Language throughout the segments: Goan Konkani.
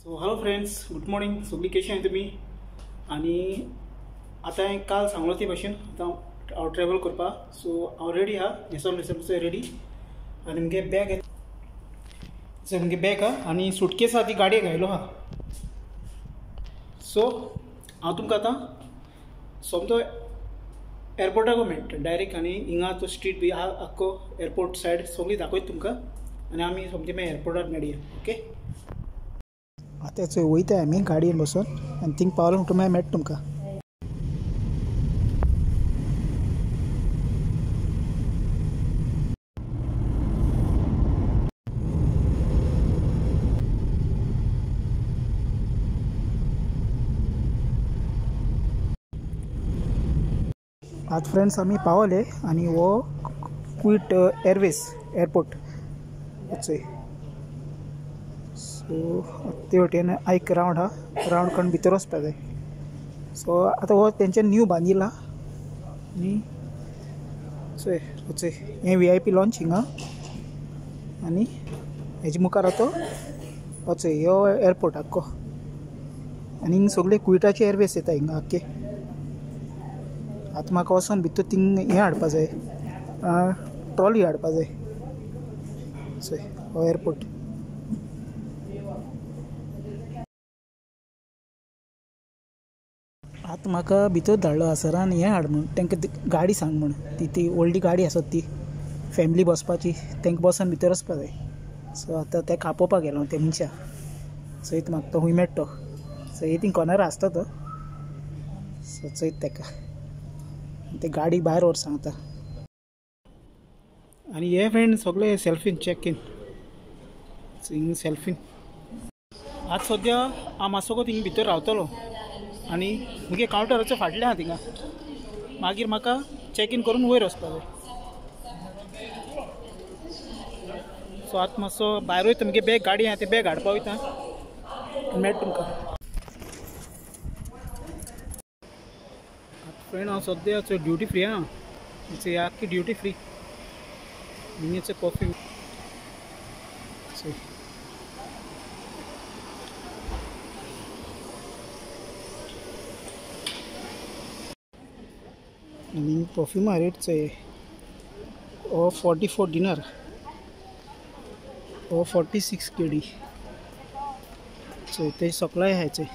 So hello friends, good morning. सगळी कशी आहे तुम्ही? आणि आता काल सांगलो ते भशेन आतां हांव ट्रॅवल करपाक. सो हांव रेडी आहा, न्हेसोन न्हेसोन रेडी. आनी मुगे बॅग, मुगे बॅग आहा आनी सुटकेस आहा ती गाडयेक घायलो आहा. सो हांव तुमकां आतां सोमतो एअरपोर्टाक मेळटा डायरेक्ट. आनी हिंगा तो स्ट्रीट बी आहा आख्खो एअरपोर्ट सायड सगळी दाखयता तुमकां आनी आमी सोमती मागीर एअरपोर्टार मेळया. ओके, आतां चोय वयता आमी गाडयेन बसून आनी थिंग पावलो म्हणटकीर मागीर मेळटा तुमकां. आतां फ्रेंड्स आमी पावले आनी हो क्विट एअरवेज एअरपोर्ट चोय. सो ते वटेन एक रावंड आहा, रावंड करून भितर वचपाक जाय. सो आतां हो तेंच्यान न्यू बांदिला आनी चोय चोय हें VIP launch हिंगा आनी हेजे मुखार आतां हो चोय हो एअरपोर्ट आख्खो. आनी हिंग सगळे कुवेटाचे एअरवेज येता हिंगा आख्खे. आतां म्हाका वचोन भितर थिंग हें हाडपा जाय, ट्रॉली हाडपा जाय. चोय हो एअरपोर्ट. आतां म्हाका भितर धाडलो आहा सरान हें हाड म्हूण, तांकां गाडी सांग म्हूण. ती ती व्हडली गाडी आसत ती फॅमिली बसपाची, तांकां बसून भितर वचपा जाय. सो आतां ताका आपोवपाक गेलो ते मनशा. चोयत म्हाका तो खूंय मेळटा तो. चोय थिंग कॉर्नर आसता तो. सो चोयत ताका ते गाडी भायर व्हर सांगता. आनी हे फ्रेंड सगळे सेल्फीन चॅक इन हिंग सेल्फीन. आतां सद्या हांव मातसो थिंग भितर रावतलो आनी मुगे कावंटराचो फाटलें आहा थिंगा. मागीर म्हाका चॅक इन करून वयर वचपाक जाय. सो आतां मातसो भायर वयता, मुगे बॅग गाडी आहा ते बॅग हाडपा वयता, मेळटा तुमकां. फ्रेंड हांव सद्या ड्युटी फ्री आहा, आख्खी ड्युटी फ्री. हिंगेचे कॉफी आनी परफ्युमा रेट चोय हो 44 डिनर, हो 46 KD. चोय ते सप्लाय आहा चोय,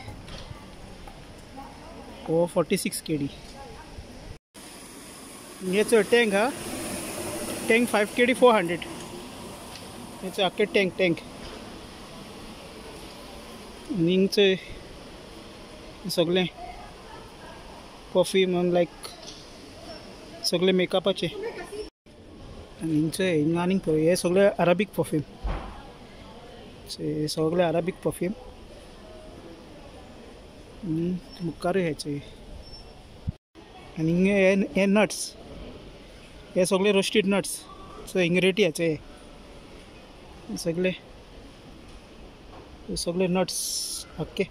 हो 46 KD. हे चोय टँक हा, टँक 5 KD 400. हे चोय आख्खे टँक टँक. आनी हिंग चोय सगळें परफ्यूम लायक सगळे मेकअपाचे. आनी हिंग चोय हिंग आनीक पळय, हे सगळे अराबीक परफ्यूम, सगळे अराबीक परफ्यूम. मुखारूय हे चोय. आनी हिंग हे नट्स, हे सगळे रोस्टेड नट्स. सो हिंग रेटी हाचे सगळे सगळे नट्स आख्खे.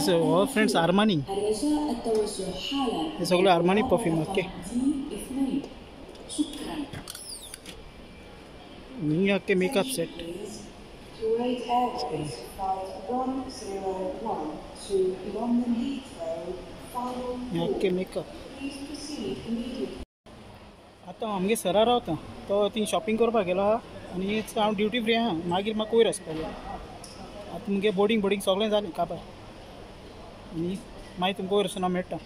हो फ्रेंड्स आर्मानी, हे सगळे आर्मानी परफ्यूम आख्खे. हिंग आख्खे makeup set. Kuwait Airways flight 101 to London Heathrow, final आख्खे मेकअप. Please proceed immediately. आतां आमगे सरा रावता तो थिंग शॉपिंग करपाक गेलो आहा आनी हांव ड्युटी फ्री आहा. मागीर म्हाका वयर वचपाक जाय. आतां मुगे बोर्डींग बोर्डींग सगळें जालें काबार आनी मागीर तुमकां वयर वचून हांव मेळटा.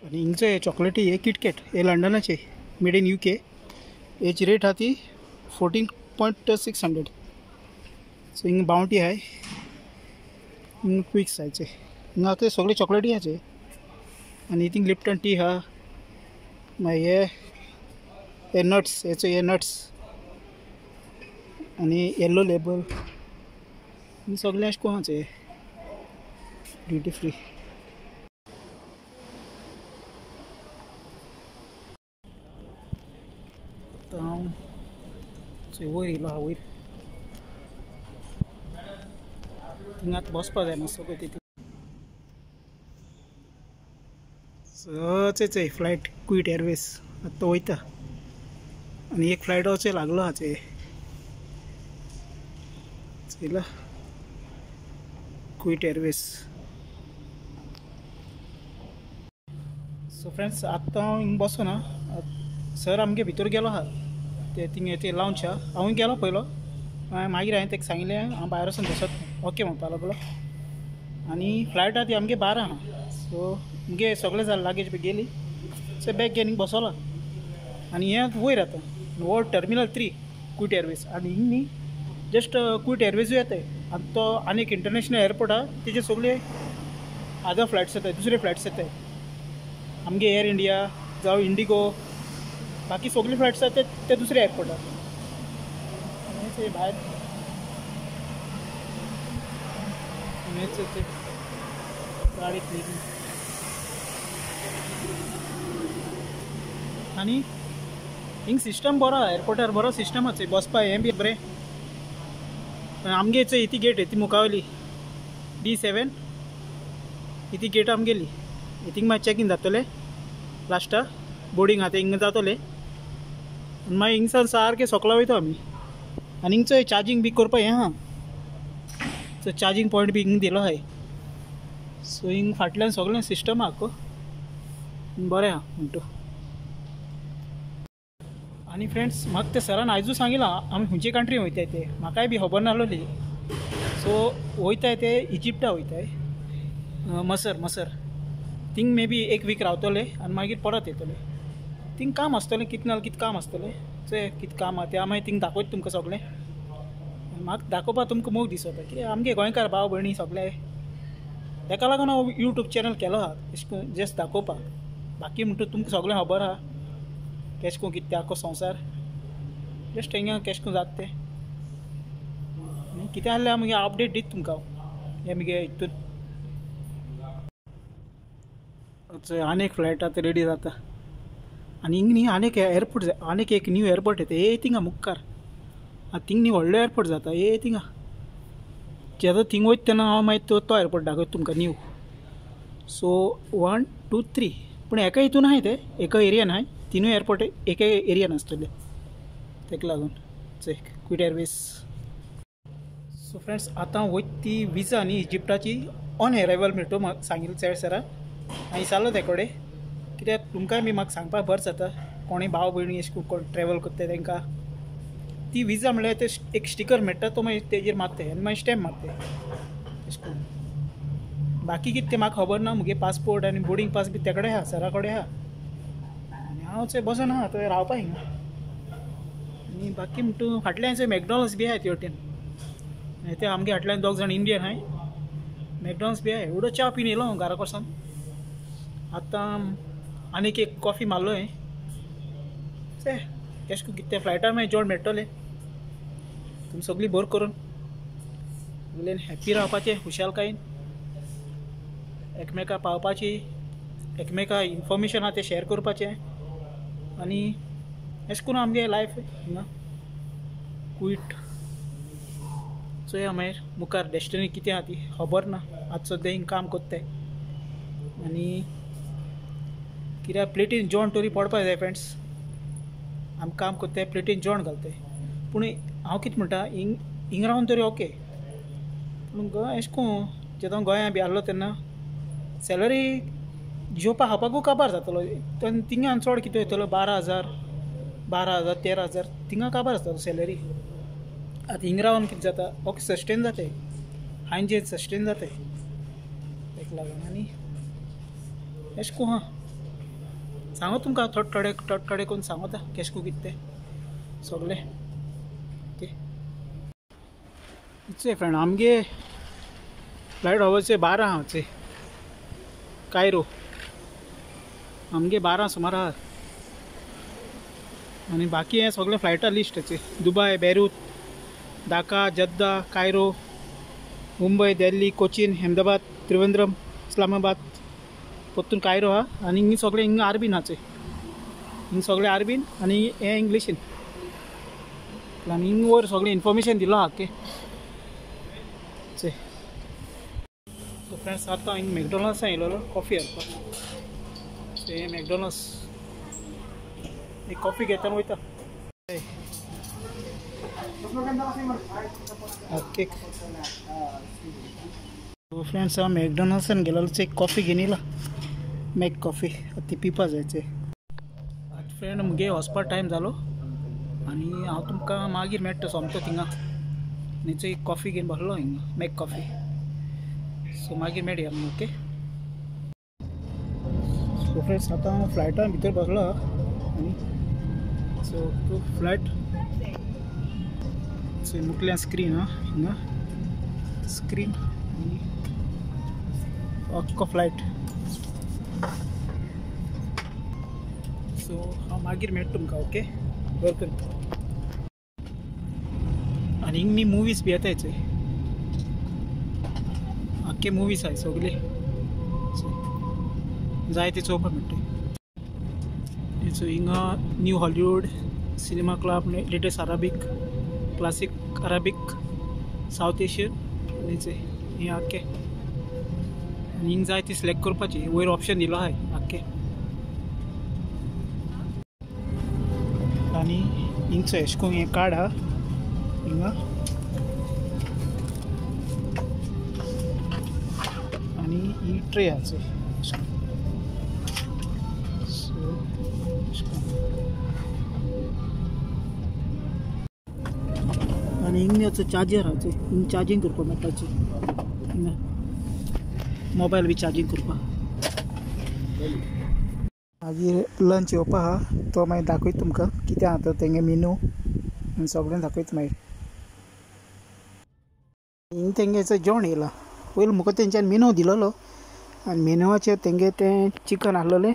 आनी हिंगचो हे चॉकलेटी हे किटकॅट हे लंडनाचे मेड इन UK. हेची रेट आहा ती 14.600. सो हिंग बावंटी आहाय, हिंग क्विक्स आहाय, हिंगा ते सगळे चॉकलेटी आहाय. आनी थिंग लिप्टन टी आहा. मागीर हे नट्स, हेचो हे नट्स आनी येल्लो लेबल सगळें अशें करून आहा ड्युटी फ्री. आतां हांव चोय वयर येयलो आहा, वयर थिंगा आतां बसपा जाय मातसो पळय तितून. सो चोय चोय फ्लायट क्विट एअरवेज आतां वयता. आनी एक फ्लायट वचो लागलो आहा चोय. येला क्विट एअरवेज. सो फ्रेंड्स आतां हांव हिंग बसो ना, सर आमगे भितर गेलो आहा ते थिंग ते लावंच आहा, हांवूय गेलो पयलो, मागीर हांवें ताका सांगिल्लें हांव भायर वचून बसत ओके म्हणपाक लागलो. आनी फ्लायट आहा ती आमगे 12 आहा, सो मुगे सगळें जालें, लागेज बी गेली, सो बॅग घेवन बसोला. आनी हें वयर आतां हो टर्मिनल 3 क्विट एअरवेज, आनी हिंग न्ही जस्ट क्विट एअरवेजूय येताय, आनी तो आनी एक इंटरनॅशनल एअरपोर्ट आहा, तेजे सगळे आदर फ्लायट्स येताय, दुसरे फ्लायट्स येताय, आमगे एअर इंडिया जावं इंडिगो, बाकी सगळे फ्लायट्स आहा ते दुसरे एअरपोर्टार. आनी भायर गाडी क्लिनींग. आनी हिंग सिस्टम बरो आहा एअरपोर्टार, बरो सिस्टम आसा बसपा हें बी बरें. आमगे इती गेट ती मुखावयली D7 इती गेट आमगेली, इतींग मागीर चॅक इन जातलें, लास्टा बोर्डींग आहा तें हिंगा जातलें, आनी मागीर हिंगसान सारकें सकला वयता आमी. आनी हिंगचो चार्जींग बी करपा हें आहा, सो चार्जींग पॉयंट बी हिंग दिलो आहाय. सो हिंग फाटल्यान सगळें सिस्टम आहा, बरें आहा म्हणटा. आनी फ्रेंड्स म्हाका ते सरान आयजूच सांगिलां आमी खंयचे कंट्री वयताय ते, म्हाकाय बी खबर नासलोली. सो वयताय ते इजिप्टा वयताय, मसर मसर thing may be एक वीक रावतले आनी मागीर परत येतले. थिंग काम आसतलें, कितें ना कितें काम आसतलें, चोय कितें काम आहा तें हांव मागीर थिंग दाखयता तुमकां सगळें. म्हाका दाखोवपाक तुमकां मोग दिसता कित्याक आमगे गोंयकार भाव भयणी सगळे, ताका लागून हांव यूट्यूब चॅनल केलो आहा अशें करून जस्ट दाखोवपाक. बाकी म्हणटा तुमकां सगळें खबर आहा केशें करून कितें आख्खो संवसार जस्ट हिंगा केशें करून जाता तें. आनी कितें आहलें हांव मागीर अपडेट दिता तुमकां हांव हें मुगे हितून. आनी एक फ्लायट आतां रेडी जाता. आनी हिंग न्ही आनी एक एअरपोर्ट, आनी एक न्यू एअरपोर्ट येता ए थिंगा मुखार, आतां थिंग न्ही व्हडलो एअरपोर्ट जाता ए थिंगा. जेन्ना थिंग वयता तेन्ना हांव मागीर तो एअरपोर्ट दाखयता तुमकां न्यू. सो 1 2 3 पूण एका हितून आहाय ते, एका एरियान आहाय, तिनूय एअरपोर्ट एका एरियान आसतले, ताका लागून चोय क्विट एअरवेज. सो फ्रेंड्स आतां वयता ती विजा न्ही इजिप्टाची ऑन एरायवल मेळटो म्हाका सांगिल्लें चड सरान, हांवें विचारलो ते कडेन, कित्याक तुमकांय बी म्हाका सांगपाक बरें जाता, कोणूय भाव भयणी अशें कोण ट्रॅवल करता तांकां ती विजा म्हणल्यार ते एक स्टिकर मेळटा, तो मागीर तेजेर मारता आनी मागीर स्टॅम्प मारता अशें करून. बाकी कितें तें म्हाका खबर ना, मुगे पासपोर्ट आनी बोर्डींग पास बी ते कडेन आहा, सरा कडेन आहा, आनी हांव चोय बसोन आहा थंय रावपा हिंगा. आनी बाकी म्हणटा फाटल्यान चोय मॅकडॉनल्ड्स बी आहाय ते वटेन, ते आमगे फाटल्यान दोग जाण इंडियन आहाय, मॅकडॉनल्ड्स बी आहाय. एवढो च्या पिवन येयलो हांव घरा कडसून, आतां आनीक एक कॉफी मारलो हांवें. चोय केशें करून कितें फ्लायटार मागीर जेवण मेळटलें. तुमी सगळीं बरें करून सगळ्यांनी हॅप्पी रावपाचें, खुशालकायेन एकमेका पावपाची, एकमेका इन्फॉर्मेशन आहा तें शेयर करपाचें. आनी अशें करून आमगे लायफ हिंगा क्विट. चोया मागीर मुखार डेस्टिनी कितें आहा ती खबर ना, आतां सद्या हिंग काम करताय. आनी कित्याक प्लेटीन जेवण तरी पडपाक जाय फ्रेंड्स, आमी काम करताय प्लेटीन जेवण घालताय, पूण हांव कितें म्हणटा हिंग हिंग रावन तरी ओके, पूण अशें करून जेन्ना गोंया बी आहलो तेन्ना सॅलरी जेवपा खावपाकूय काबार जातलो, तेन्ना थिंगा चड कितें वयतलो 12,000 12,000 13,000 थिंगा काबार जातलो सॅलरी. आतां हिंग रावन कितें जाता ओके सस्टेन जाताय, हांवें जे सस्टेन जाताय ताका लागून. आनी अशें करून आहा सांगो तुमकां थोडे थोडे थोडे थोडे करून सांगता केशें करून कितें तें सगळें. ओके चोय फ्रेंड आमगे फ्लायट हवचे 12 आहा चोय कायरो, आमगे 12 सुमार आहा. आनी बाकी हें सगळें फ्लायटा लिस्ट चोय, Dubai, Beirut, Dhaka, Jeddah, Cairo, Mumbai, Delhi, Cochin, Ahmedabad, Trivandrum, Islamabad, परतून कायरो आहा. आनी हिंग सगळें हिंग आरबीन आहा चोय, हिंग सगळें आरबीन आनी हें इंग्लिशीन. आनी हिंग वयर सगळें इन्फॉर्मेशन दिलो आहा. ओके चोय. सो फ्रेंड्स आतां हिंग मॅकडॉनल्ड्सान येयलोलो कॉफी हाडपाक. सो हें मॅकडॉनल्ड्स, एक कॉफी घेता वयता. ओके फ्रेंड्स, हांव मॅकडॉनल्ड्सान गेलोलो, एक कॉफी घेवन येयला, मॅक कॉफी, ती पिवपा जायचे. आतां फ्रेंड मुगे वचपा टायम जालो आनी हांव तुमकां मागीर मेळटा सोमतो थिंगा. आनी एक कॉफी घेवन बसलो हिंगा, मॅक कॉफी. सो मागीर मेळया. ओके सो फ्रेंड्स, आतां हांव फ्लायटान भितर बसलो आनी सो तूं फ्लायट सो मुखल्यान स्क्रीन आहा हिंगा, स्क्रीन आनी अख्खो फ्लायट. सो हांव मागीर मेळटा तुमकां. ओके बरें कर. आनी हिंग न्ही मुवीज बी येताय, आख्खे मुवीज आहाय सगळे, जाय ते चोवपाक मेळटा. सो हिंगा new Hollywood cinema club, latest Arabic, classic Arabic, South Asian आनी हें आख्खे. आनी हिंग जाय ती सिलेक्ट करपाची, वयर ऑप्शन दिलो आहाय आख्खे. आनी हिंगचो एशें करून हें कार्ड आहा हिंगा, आनी ही ट्रे आहा. सो आनी हिंग चार्जर आहा, हिंग चार्जींग करपाक मेळटा, हिंगा मोबायल बी चार्जींग करपाक. मागीर लंच येवपा आहा, तो मागीर दाखयता तुमकां कितें आहा तो तेंगे मेनू आनी सगळें दाखयता मागीर. हिंग तेंगे जेवण येयलां. पयलीं म्हाका तेंच्यान मेनू दिलोलो आनी मेनूचेर तेंगे तें चिकन आहलोलें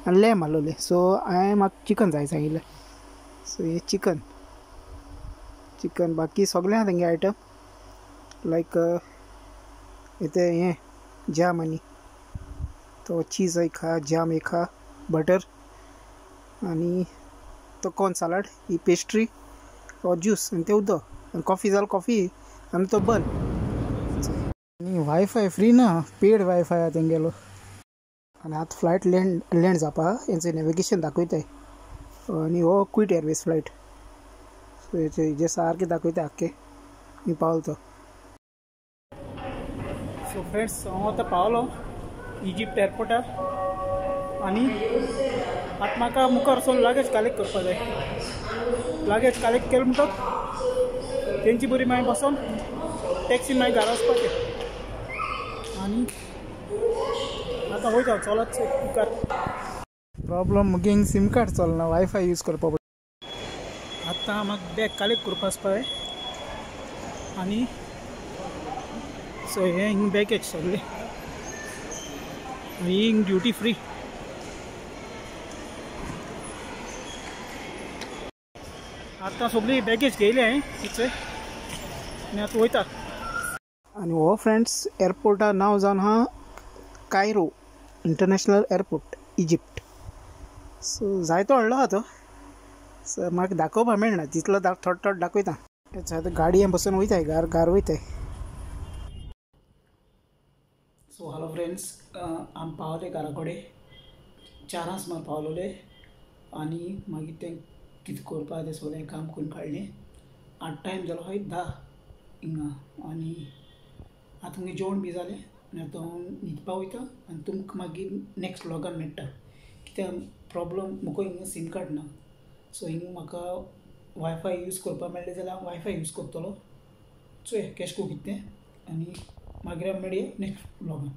आनी लॅम आहलोलें. सो हांवें म्हाका चिकन जाय सांगिल्लें. सो हें चिकन चिकन बाकी सगळें आहा तेंगे आयटम लायक तें हें जाम आनी तो चीज एक आहा, जाम एक आहा, बटर आनी तो कॉर्न सलाड, ही पेस्ट्री और ज्यूस आनी तें उदक आनी कॉफी जाल्यार कॉफी आनी तो बन. आनी वायफाय फ्री ना, पेड वायफाय आहा तेंगेलो. आनी आतां फ्लायट लँड जावपा हेंचें नॅविगेशन दाखयताय. आनी हो क्विट एरवेज फ्लायट. सो हेजे सारकें दाखयता आख्खें मी पावलो तो. सो फ्रेंड्स, हांव आतां पावलो इजिप्ट एअरपोर्टार आनी आतां म्हाका मुखार वचून लगेज कलेक्ट करपाक जाय. लगेज कलेक्ट केलें म्हणटकच तेंची बरी मागीर बसोन टॅक्सीन मागीर घरा वचपाचें. आनी आतां वयता चलत मुखार. प्रॉब्लम मुगे हिंग सीम कार्ड चलना, वायफाय यूज करपाक पडटा. आतां म्हाका बॅग कलेक्ट करपा वचपा जाय. आनी सो हें हिंग बॅगेज सगळें आनी हिंग ड्युटी फ्री. आतां सगळी बॅगेज घेयली हांवें तिचे आनी आतां वयता. आनी हो फ्रेंड्स एअरपोर्टा नांव जावन आहा Cairo international airport, Egypt. So जायतो व्हडलो आहा तो. सो म्हाका दाखोवपाक मेळना तितलो, थोडो थोडो दाखयता. आतां गाडयेन बसून वयताय, घार घार वयताय. सो हॅलो फ्रेंड्स, आमी पावले घरा कडेन, 4 सुमार पावलोले. आनी मागीर तें कितें करपाक तें सगळें काम करून काडलें. आतां टायम जालो हय 10 हिंगा. आनी आतां मुगे जेवण बी जालें आनी आतां हांव न्हिदपा वयता आनी तुमकां मागीर नॅक्स्ट व्लॉगान मेळटा. कित्याक प्रॉब्लम म्हाका हिंगा सीम कार्ड ना. सो हिंगा म्हाका वायफाय यूज करपाक मेळ्ळें जाल्यार हांव वायफाय यूज करतलो. चोया केशें करून कितें तें आनी मागीर आमी मेळया next व्लॉगान.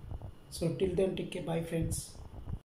So till then take care, bye friends.